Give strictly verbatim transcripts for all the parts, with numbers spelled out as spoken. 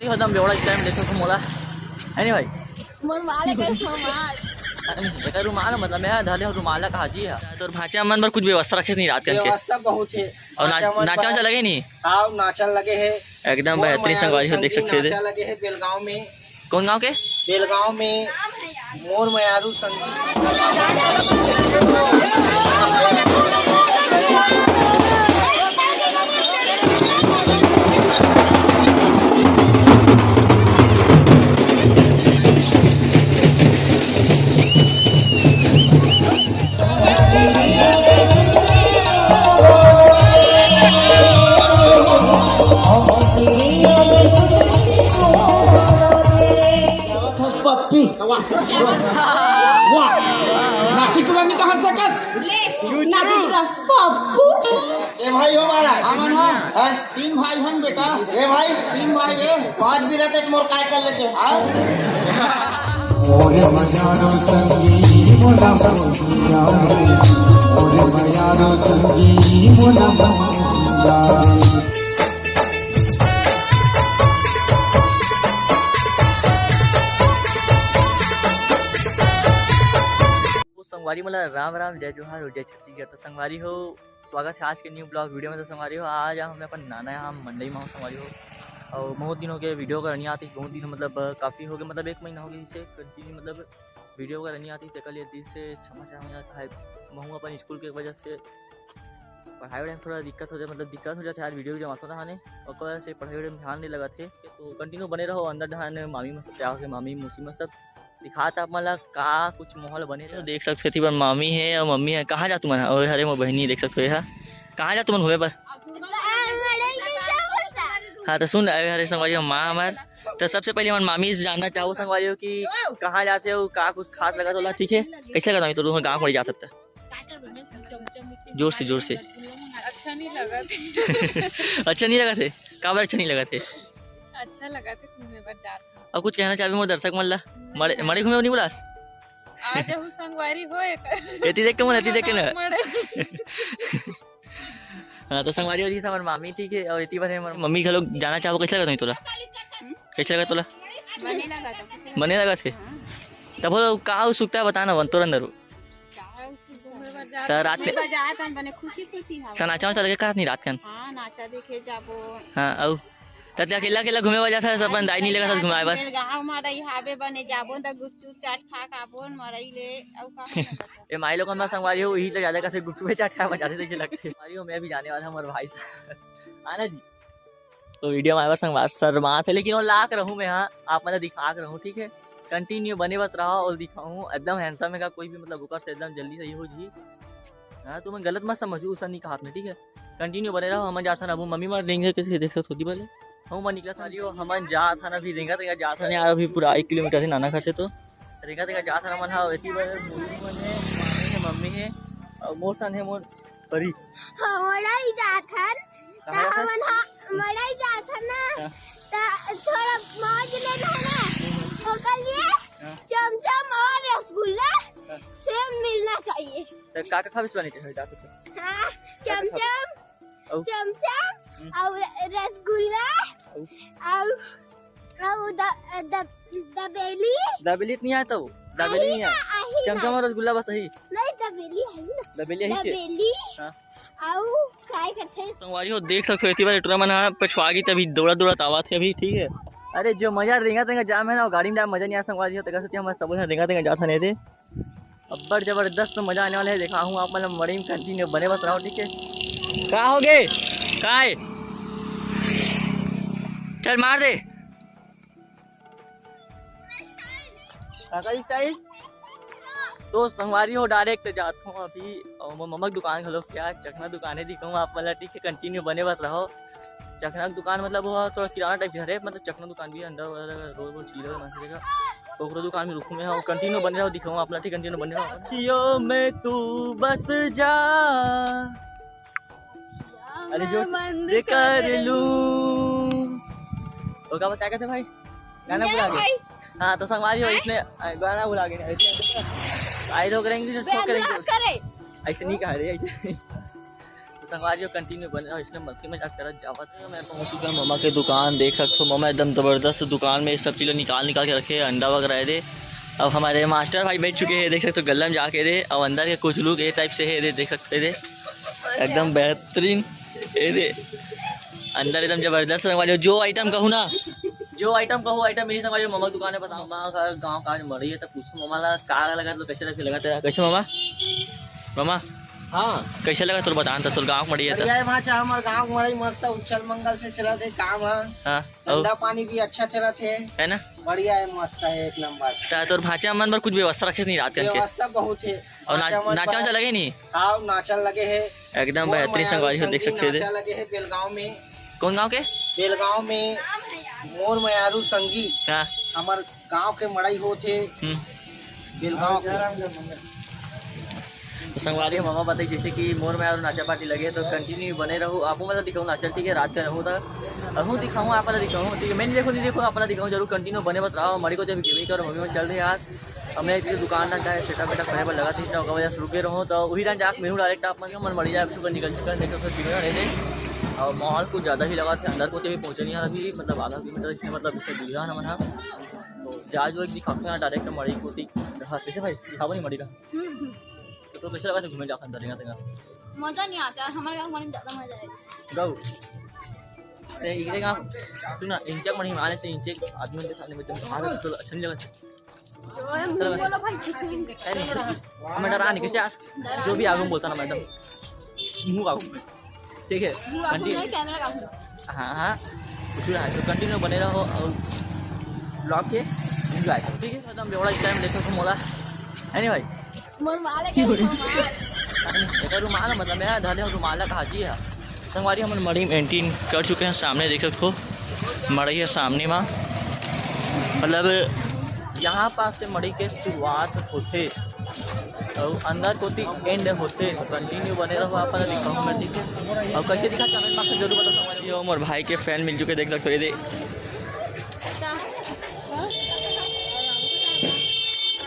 नहीं होता, हम बेवड़ा इस टाइम देखो तो मोला, है नहीं भाई? मोर माल है, कैसे मोर माल? अरे नहीं, एकर रुमाल है, मतलब मैं धरे हूँ रुमाल का हाजी है। तोर भांचा मन बर कुछ व्यवस्था रखे नहीं रात करके? व्यवस्था बहुत है। और ना-, भांचा मन नाचा बर वाचा लगे नहीं? हाँ, नाचा लगे है। एकदम मोर बेहतरीन मयारू संगवारी हो, देख संगी सकते हो। नाचा लगे है बेलगांव में। कौन गांव के? बेलगांव में मोर मयारू संगी। पप्पी। वाह। वाह। नाती टुरा नहीं कहा सकस। ले, नाती टुरा पप्पू। ए भाई हो महाराज। हमन हो। हैं? तीन भाई हन बेटा। ए भाई। तीन भाई रे। पांच भी रहते तो मोर काय कर लेते। हाँ? ओरे मयारो संगी मोला मोहिया रे। ओरे मयारो संगी मोला मोहिया रे। तो संगवारी मोला राम राम, जय जोहार और जय छत्तीसगढ़। तो संगवारी हो, स्वागत है आज के न्यू ब्लॉग वीडियो में। तो संगवारी हो, आज हम अपन नाना यहाँ मंडई में हो संगवारी हो, और बहुत दिन हो गए वीडियो करनी आती, बहुत दिन मतलब काफ़ी हो गए, मतलब एक महीना हो गया इसे कंटिन्यू मतलब वीडियो करनी आती, तेकर लिए दिल से क्षमा चाहूँगा। काहे महूँ अपन स्कूल के वजह से पढ़ाई वढ़ाई में थोड़ा दिक्कत हो जाए, मतलब दिक्कत हो जाते यार, वीडियो जमाता था ने, ओकर वजह से पढ़ाई वढ़ाई में ध्यान नहीं लगा थे। तो कंटिन्यू बने रहो अंदर डहान, मामी मस्त तैयार हो गए, मामी मौसी मस्त सब दिखात आप मन ला का कुछ माहौल बने रहे। देख सकते हो, एती बर मामी है और मम्मी है। कहाँ जा तुमन? और हरे मोर बहिनी देख सकते हो, एहा। कहाँ जा तुमन घूमे बर? हाँ, तो सुन, अरे हरे संगवारी हो, माँ हमार, तो सबसे पहले हमर मामी से जानना चाहूँ संगवारी हो कि कहाँ जाते हो, का कुछ खास लगा तोला, ठीक है? कैसे लगा तो गाँव पड़ी जाता था? जोर से, जोर से। अच्छा नहीं लगा थे। अच्छा नहीं लगा थे? काबर अच्छा नहीं लगा थे? अच्छा लगा थे, घूमे बर जात हूँ। और कुछ कहना चाहबे मोर दर्शक मन ला? मड़ई, मड़ई घूमे बर नहीं बुलास? आ जाहू संगवारी हो एकर। एती देख के मोर, एती देख के ना। मड़ई। हाँ, तो संगवारी हो जी, हमर मामी, ठीक है, और एती बार हमर मम्मी घलो जाना चाहबो, कैसे लगा तोला? हम्म? कैसे लगा तोला? बने लगा था। बने लगा थे? हाँ। तब वो का उत्सुकता बता ना, बन तोर अंदर हो। का उत्सुकता? घूमे बर जात सर, रात में बने खुशी खुशी हवा। सर, नाचा वाचा लगे का नहीं रात कन? हाँ, नाचा देखे जाबो। हाँ, अउ त ते अकेला, अकेला घूमे बर जाथस, अपन दाई नहीं लगा साथ घुमाए बर। गाँव में रही हावे बने जाबो, त गुपचुप चाट खा खाबो, मरई ले, अउ का ए, माई लोगन बर संगवारी हो, इही तो ज्यादा कथे गुपचुपे चाट खाए बर जाथे, जैसे लगथे। संगवारी हो, मैं भी जाने वाला हूँ, हमारे भाई साहब। आना जी। तो वीडियो में आए बर संगवार शर्मात है, लेकिन वो लाक रहूँ मैं, हाँ, आप मतलब दिखा के रहूँ, ठीक है? कंटिन्यू बने बस रहा और दिखाऊँ, एकदम हैंडसम है का कोई भी, मतलब ओकर से एकदम जल्दी सही हो जी। हाँ, तुम गलत मत समझो, उसन नहीं कहा आपने, ठीक है? कंटिन्यू बने रहो, हमन जाथन, अब मम्मी मन रेंगे कैसे देख सकत होती बोले। हम मन निकला था, हमन जाथन, अभी रेंगा रेंगा जाथन यार, अभी पूरा एक किलोमीटर है नाना घर से, तो रेंगा रेंगा जाथन हमन। हाँ, एती बर मम्मी मन है, मामी है, मम्मी है, और मोर सन है मोर परी। हाँ, मड़ई जाथन, त कहाँ जाथन? हमन हा मड़ई जाथन ना, हाँ। त थोड़ा मौज लेना है ना, ओकर लिए हाँ। चमचम और रसगुल्ला हाँ। सेब मिलना चाहिए। तो का का खाबे सुनी के जाथन? हाँ, चमचम, अउ? चमचम, हम्म। अउ र-, रसगुल्ला, अउ? अउ, अउ द-, द-, दबेली। दबेली तो नहीं आए तो? दबेली आही नहीं आए। ना, आही चमचम ना। और रसगुल्ला बस आही। नहीं, दबेली आही ना। दबेली आही छे। दबेली। हाँ। अउ काय करथे? संगवारी हो, देख सकते हो, एती बार टुरा मन हा पछुआ गे, तभी दौड़ा दौड़ा आवत है अभी, ठीक है। अरे, जो मजा रेंगा तेंगा जाम है ना, वो गाड़ी में जाम मजा नहीं आया संगवारी हो, तेकर सेती हमन सब रेंगा तेंगा जात हन एदे। अब्बड़ जबरदस्त मजा आने वाला है, देखा हूँ आप मतलब मड़ई में कंटिन्यू बने बस रहो, ठीक है। का हो गे? काय? चल मार दे। काका स्टाइल। तो संगवारी हो, डायरेक्ट जात हूँ अभी, और मोर ममक दुकान घलो क्या चखना दुकान है, दिखाऊँ आप मतलब, ठीक है, कंटिन्यू बने बस रहो। चखना दुकान मतलब वो थोड़ा किराना टाइप घर है, मतलब चखना दुकान भी है, अंडा वगैरह, रोल वोल, चीला वगैरह, मस्त जगह। ओकरो दुकान में रुकूँ मैं, हाँ, कंटिन्यू बने रहो, दिखाऊँ आप ला, ठीक, कंटिन्यू बने रहो। जियो में तू बस जा, अरे जोर से बंद दे कर कर लूं। लूं। तो का बताया थे भाई? गाना भुला गए। हाँ, तो संगवारी हो, इसने, अ, गाना भुला गए। आई लोग करेंगे, जो ठोक करेंगे। ऐसे नहीं कहा रे, ऐसे नहीं। संगवारी हो, continue बने रहो, इसने मस्ती मजाक करत जावत। मैं पहुंच चुका हूं ममा के दुकान, देख सकते हो ममा एकदम जबरदस्त दुकान में सब चीज़ निकाल निकाल के रखे हैं, अंडा वगैरह है दे। अब हमारे मास्टर भाई बैठ चुके हैं, देख सकते हो गल्ला में जाके दे। अब अंदर के कुछ लोग ये type से है दे, देख सकते दे, एकदम बेहतरीन। ये दे अंदर एकदम जबरदस्त संगवारी हो, जो item कहूँ ना, जो item कहूँ item मिली संगवारी हो। ममा के दुकान है, बताओ ममा का गाँव का मड़ई है, तो पूछो ममा ला का लगा, तो कैसे लगा, कैसे ममा? ममा, हाँ। कैसे लगा तोर बतान त तोर गाँव के मड़ई है त? बढ़िया है भांचा, हमर गाँव के मड़ई मस्त उछल मंगल से चलत हे काम ह। हाँ, अउ? धंधा पानी भी अच्छा चलत हे। है ना? बढ़िया है, मस्त है, एक नंबर। त तोर भांचा मन बर कुछ व्यवस्था रखे नहीं रात के? व्यवस्था बहुत है। अउ ना-, भांचा मन नाचा बर वाचा लगे नहीं? हाँ, नाचा लगे है। एकदम मोर बेहतरीन मयारू संगवारी हो, देख संगी सकते हो दे। नाचा लगे है बेलगांव में। कौन गांव के? बेलगांव में मोर मयारू संगी। हाँ। हमर गांव के मड़ई होत हे। हम्म। बेलगांव के। तो संगवारी हो, ममा बताई जैसे कि मोर मयारू नाचा party लगे, तो continue बने रहो। आपको मतलब दिखाऊँ नाचा, ठीक है, रात का रहूँ था, रहूँ दिखाऊँ, आप वाला दिखाऊँ, ठीक है, मैं नहीं देखो, नहीं देखो, आप वाला दिखाऊँ, जरूर continue बने मत रहो। मड़ई को जब गिवी करो, मम्मी में चल रहे यार, अब मैं एक दुकान ना जाए, setup वेटअप करे बर लगा थी, तो ओकर वजह से रुके रहो, तो वही टाइम जाके मेनू direct आप मन, मन मड़ई जाए, सुबह निकल चुका है, देखो, फिर बिना रहे थे। और माहौल कुछ ज़्यादा ही लगा था, अंदर को भी पहुँचे नहीं यार अभी, मतलब आधा किलोमीटर इससे, मतलब इससे दूर है ना, मन हाँ। तो जा जो एक दिखाते हैं direct मड़ई को, ठीक। हाँ, कैसे भाई, दिखावा नहीं मड़ई का? हम्म, हम्म। तो, तो कैसे लगा था घूमे जाकर अंदर, यहाँ तक? मजा नहीं आता यार, हमारे गाँव में ज़्यादा मजा आएगा। गऊ। ते इकरे गाँव, सुना, इंचक मनी माने से इंचक आदमी के सामने में तुम कहाँ से, तो अच्छा नहीं लगा। जो है, मुंह बोलो भाई, कुछ नहीं। अरे नहीं, हमें डरा नहीं, कैसे यार? डरा जो भी नहीं। आगू बोलता ना मैडम, मुंह आगू। ठीक है, मुंह आगू continue। नहीं, camera का आगू। हाँ, हाँ, कुछ भी रहा है, तो continue बने रहो और vlog के enjoy करो, ठीक है? एकदम बेवड़ा इस time देखो तो मोला, है नहीं भाई? मोर रुमाल है, क्या रुमाल? अरे, एकर रुमाल है, मतलब, मैं धरे हूँ रुमाल का हाजी है। संगवारी, हमन मड़ई में entry कर चुके हैं। सामने देख सकथो, मड़ई है सामने मा, मतलब, यहाँ पास से मड़ई के शुरुआत होथे और अंदर कोती end होथे। Continue बने रहो, आप मन दिखाऊँ मैं, ठीक है? और कैसे दिखा comment box में जरूर बताओ संगवारी। ये मोर भाई के fan मिल चुके, देख सकथो, ये दे।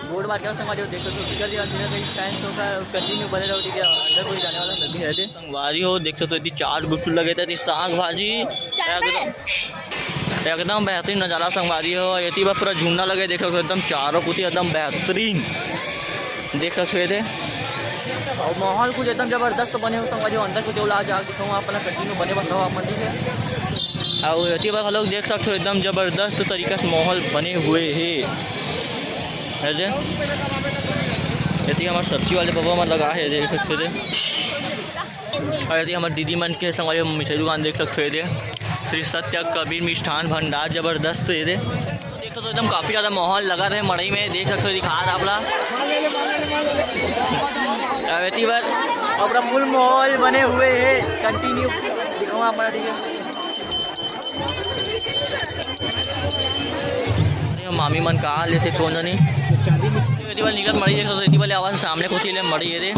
बोर्ड मार के संगवारी हो, देख सकते हो, निकल गया, निकल गई, फैन तो का continue बने रहो, ठीक है, अंदर कोई जाने वाला नहीं है। संगवारी हो, देख सकते हो, इतनी चार गुपचुप लगे थे, इतनी साग भाजी, चार एकदम, एकदम बेहतरीन नज़ारा संगवारी हो। एती बा पूरा झूलना लगे, देख सकते हो, एकदम चारों कुती एकदम बेहतरीन, देख सकते हो, ये दे। और माहौल कुछ एकदम जबरदस्त बने हो संगवारी हो, अंदर कुछ ओला जा दिखाऊँ आप मन, continue बने बताओ आप मन, ठीक है। और एती बा लोग देख सकते हो, एकदम जबरदस्त तरीका से माहौल बने हुए हे। है जे? एती हमारे सब्जी वाले बबा मन लगा है, देख सकते हो। और एती हमारे दीदी मन के संगवारी हो मिठाई दुकान देख सकते हो, ये दे। श्री सत्य कबीर मिष्ठान भंडार, जबरदस्त ये दे। देख सकते हो एकदम काफ़ी ज़्यादा माहौल लगा रहे मड़ई में, देख सकते हो, दिखा रहा आप ला। अवेती बार और पूरा full माहौल बने हुए हैं, continue दिखाऊँ आप ला, ठीक है। अरे मामी मन का लेथे कौन जानी। एती वाले निकलत मड़ई, देख सकते हो, एती वाले आवाज़ सामने कोती ले मड़ई ये दे।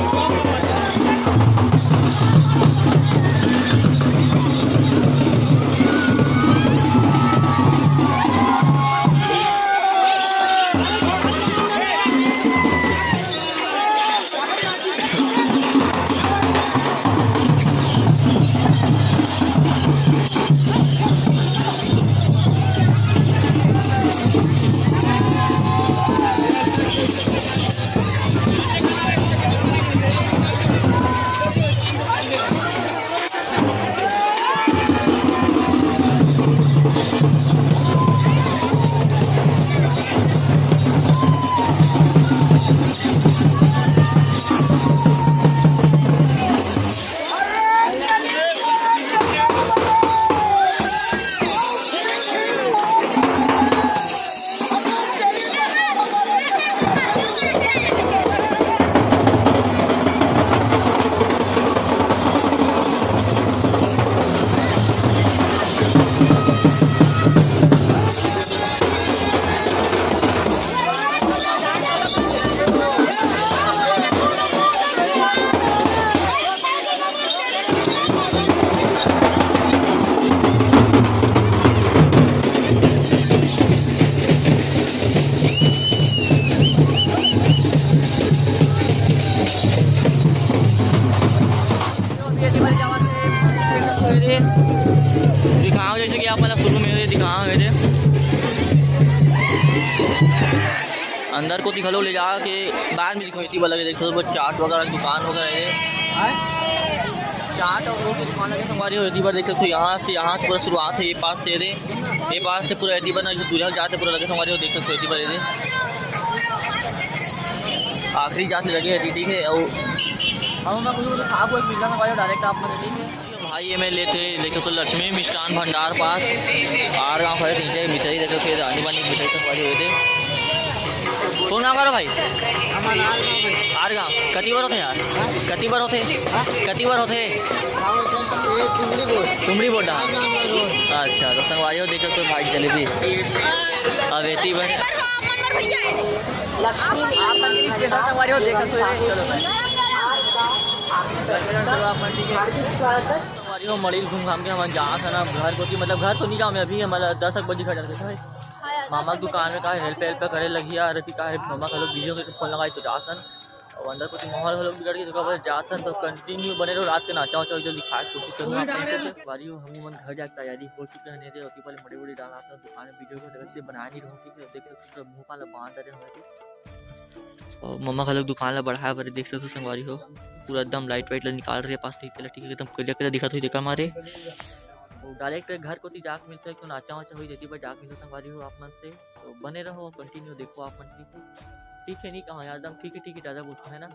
अंदर कोती घलो ले जाके बाद में दिखाहूँ। एती बर लगे देख सकत हो, चाट वगैरह के दुकान वगैरह हे। चाट अउ रोल के दुकान लगे संगवारी हो। एती बर देख सकत हो, यहाँ से, यहाँ से पूरा शुरुआत हे, ये पास से रे, ये पास से पूरा एती बर ना, जैसे दूरिहा जात हे पूरा लगे संगवारी हो, देख सकत हो एती बर ये रे। आखिरी जात ले लगे हे, ठीक हे। अउ हम ना कुछ, कुछ खा, कोई मिलना संगवारी हो, डायरेक्ट आप मन, ठीक हे। भाई, ये मैं लेते, देख सकत हो, लक्ष्मी मिष्ठान भंडार पास, आर गांव खड़े, तीन चार मिठाई देख सकत हो, रानी बानी मिठाई संगवारी होते। कौन गांव का भाई? आर गांव। कति बर होते यार? कति बर होते? कति बर होते? तुमड़ी बोडा। अच्छा, तो संगवारी हो, देख सकत हो भाई जलेबी। अब एती बर। आप मन के स्पेशल संगवारी हो, देख सकत हो, चलो भाई। चलो आप मन, ठीक हे। संगवारी हो, मड़ई घूम घाम के हमन जात हन अब घर कोती, मतलब घर तो नहीं जाओं मैं अभी, हमन दस एक बजे घर जाते हैं। मामा के दुकान में का हेल्प हेल्प करे लगी यार, अभी का हे, मामा घलो बिजी हो के फोन लगाई तो जात हन। अउ अंदर कोती माहौल घलो बिगड़ गे, तो काबर जात हन, तो कंटिन्यू बने रहो, रात के नाचा वाचा एकदम दिखाए के कोशिश करूँ आप मन के। संगवारी हो, हमू मन घर जाके तैयारी हो चुके हन, नहीं तो ओती पहले मड़ई वड़ई डालत हन, दुकान में वीडियो को जगह से बनाए नहीं रहूँ, ठीक हे, देख सकत हो मुँह काला बांध डरे हवे। अउ मम्मा घलोक दुकान ला बढ़ाए बर देख सकत हो संगवारी हो, पूरा एकदम लाइट वाइट ला निकाल रहे पास, ठीक हे, ठीक हे, एकदम clear clear दिखत होही तेकर मारे। अउ डायरेक्ट घर कोती जाके मिलथे, तो नाचा वाचा होही, एती बर जाके मिलथे संगवारी हो आप मन से। तो बने रहो, कंटिन्यू देखो आप मन, ठीक हे? ठीक हे, नहीं कहा यार, एकदम ठीक हे, ठीक हे, ज्यादा बोलथों, है ना?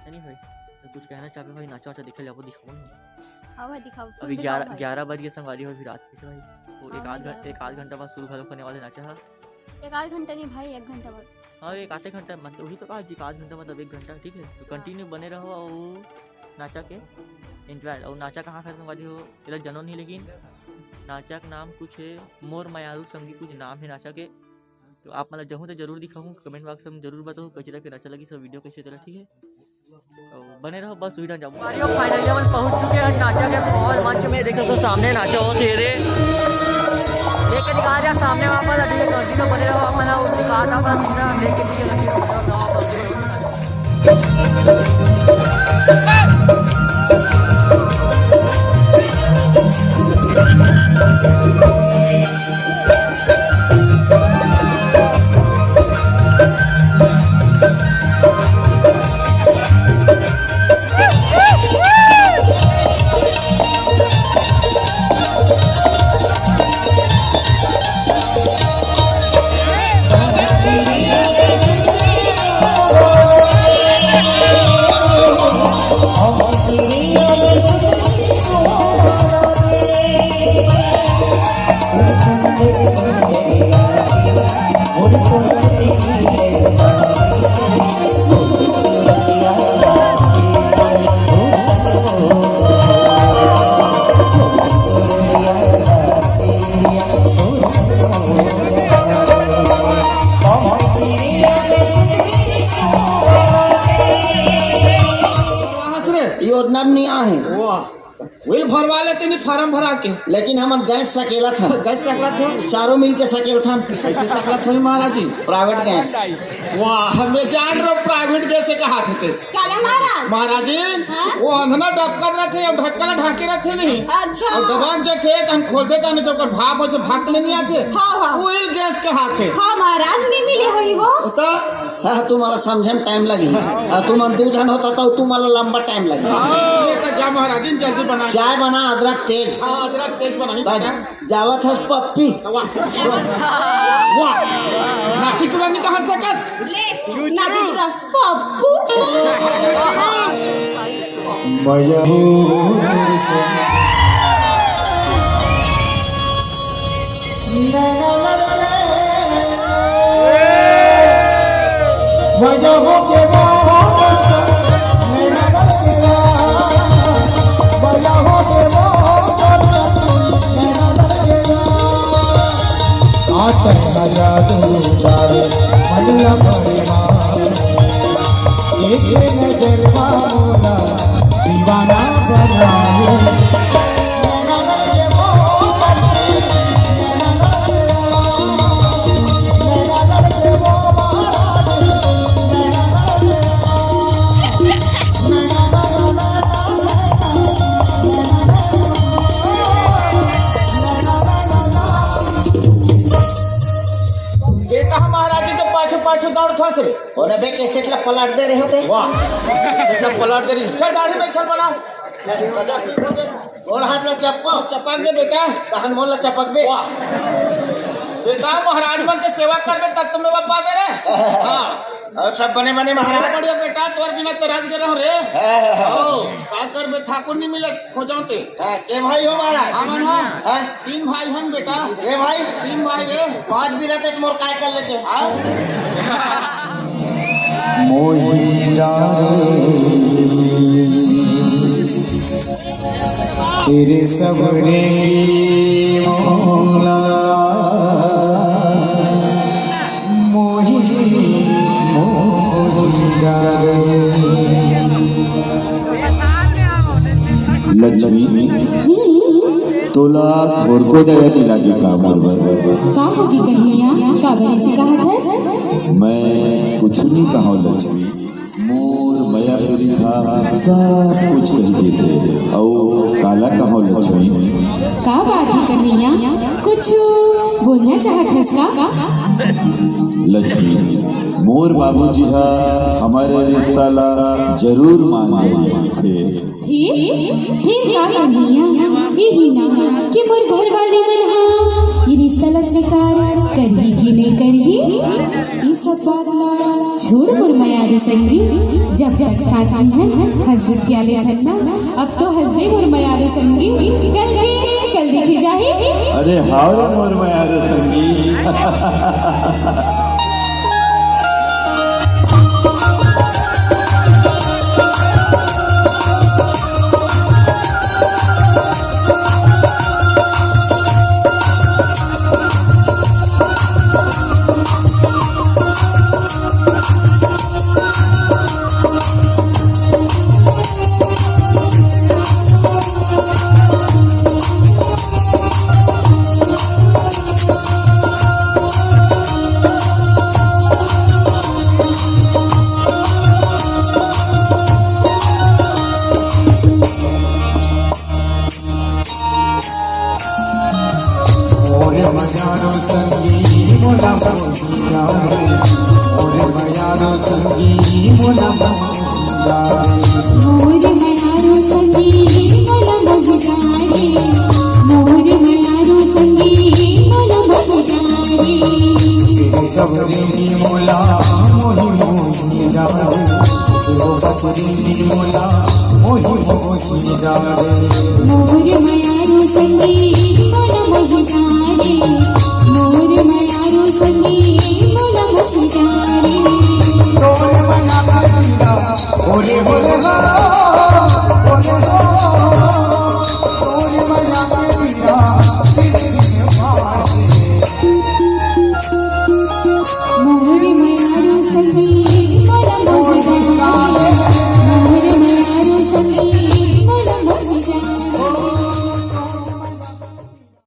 है नहीं भाई? तो कुछ कहना चाहबे भाई, नाचा वाचा देखे जाबो, दिखाबो नहीं? हाँ भाई, दिखाओ, full अभी दिखाओ ग्यारह, भाई। ग्यारह बज गे संगवारी हो, अभी रात के भाई। वो हाँ एक भाई, आध घं-, ग्यारह एक आध घंटा बाद शुरू घलो होने वाले नाचा हा। एक आध घंटा नहीं भाई, एक घंटा बाद। हाँ, एक आधे घंटा, मतलब, वही तो कहा जी, एक आध घंटा, मतलब, एक घंटा, ठीक है? तो continue बने रहो अउ नाचा के enjoy। अउ नाचा कहाँ खत्म वाली हो, एला जानो नहीं, लेकिन नाचा के नाम कुछ है, मोर मयारू संगी कुछ नाम है नाचा के। तो आप मतलब जहूँ तो जरूर दिखाऊँ, comment box में जरूर बताओ, कचरा के नाचा लगी सब video कैसे चला, ठीक है? तो बने रहो, बस वही ना जाऊँ। Finally अपन पहुँच चुके हैं नाचा के माहौल मंच में, देख सकते हो सामने नाचा हो तेरे। लेके दिखा दिया सामने वहाँ पर, अभी ये continue बने रहो, अपन आओ दिखा था, अपन सीधा लेके दिखे लगे। योजना में नहीं आहे। वाह। Bill भरवा लेते नहीं form भरा के। लेकिन हमन गैस सकेलथन। गैस सकेलथन? चारों मिल के सकेलथन। कैसे सकेलथन महाराज जी? Private gas. वाह, मैं जान रहा हूँ private गैस से कहा थे। काला महाराज? महाराज जी, हाँ? वो अंधना डबकत रहते, अब ढक्कन ढाके रहते नहीं। अच्छा। अब दबक जाते, तहन खोलते, तहन से ओकर भाप हो से भाग ले नहीं आते। हाँ, हाँ। Oil गैस कहा थे। हाँ महाराज, नहीं मिले होई वो। तो हाँ, तुम्हाला समझे में time लगी। हाँ, तुमन दू झन होता तो तुम्हाला लंबा time लगी। हाँ, ये तो जा महाराज जी, जल्दी बना। चाय बना, अदरक तेज। हाँ, अदरक तेज बनाई बस। बेटा। जावत हस पप्पी। वाह। वाह। नाती टुरा नहीं कहा सकस। ले, नाती टुरा पप्पू। मया हो तेरे से। मजा हो के वो मजा हो के वो आतंक जादू डाले मनिया परिवार। एक नजर मा मोला दीवाना बनाए। पाछू पाछू दौड़थस रे। ओने बे, कैसेट ला पलट दे रहे होते। वाह, कैसेट ला पलट दे रही। चल, दाढ़ी में छल बना। गोड़ हाथ ला चप्पो। चपक दे बेटा। तहन मोला चपक बे। वाह। बेटा, महाराज मन के सेवा करबे, तब तो मेवा पाबे रे। हाँ। अउ सब बने बने महाराज। बढ़िया बेटा, तोर बिना तो राजगीर रहो रे। हाँ, हाँ, हाँ। ओ, का करबे, ठाकुर नहीं मिले, खोजाते। हाँ, के भाई हो महाराज? हमन हा। हाँ। तीन भाई हन बेटा। के भाई? तीन भाई रे। पाँच बीघा ते मोर काय कर लेते? हाँ। मोही डारे तेरे सबरे की मोला। मोही, मोही डारे। लक्ष्मी, तोला थोरको दया नहीं लागे का मोर बर? का होगे कन्हैया? काबर ऐसे कहत हस? मैं कुछ नहीं कहा लक्ष्मी, मोर मया पीरित हा सब कुछ कही देथे। अउ काला कहा लक्ष्मी? का बात हे कन्हैया, कुछ बोलना चाहत हस का? लक्ष्मी, मोर बाबूजी हा हमर रिश्ता ला जरूर मान रहे थे। फिर, फिर का कन्हैया, यही ना कि मोर घरवाले मन हा ये रिश्ता ला स्वीकार करही कि नहीं करही? ये सब बात ला छोड़ मोर मयारू संगी, जब तक साथ में है, हंस दे खियाले धन्ना। अब तो हंस दे मोर मयारू संगी, कल के, कल देखे जाही। अरे हाँ रे मोर मयारू संगी। मोर मयारो संगी मोला मोही डारे, मोर मयारो संगी मोला मोही डारे। मोर मयारो संगी मोला मोही डारे, मोर मयारो संगी मोला मोही डारे। तेरे सबरे की मोला मोही मोही डारे, तेरे सबरे की मोला मोही मोही मोर मयारू संगी मोला मोही डारे, मोर मयारू संगी मोला मोही डारे। तोर मया के पीरा, ओरे ओरे हो, ओरे हो। तोर मया के पीरा, दिल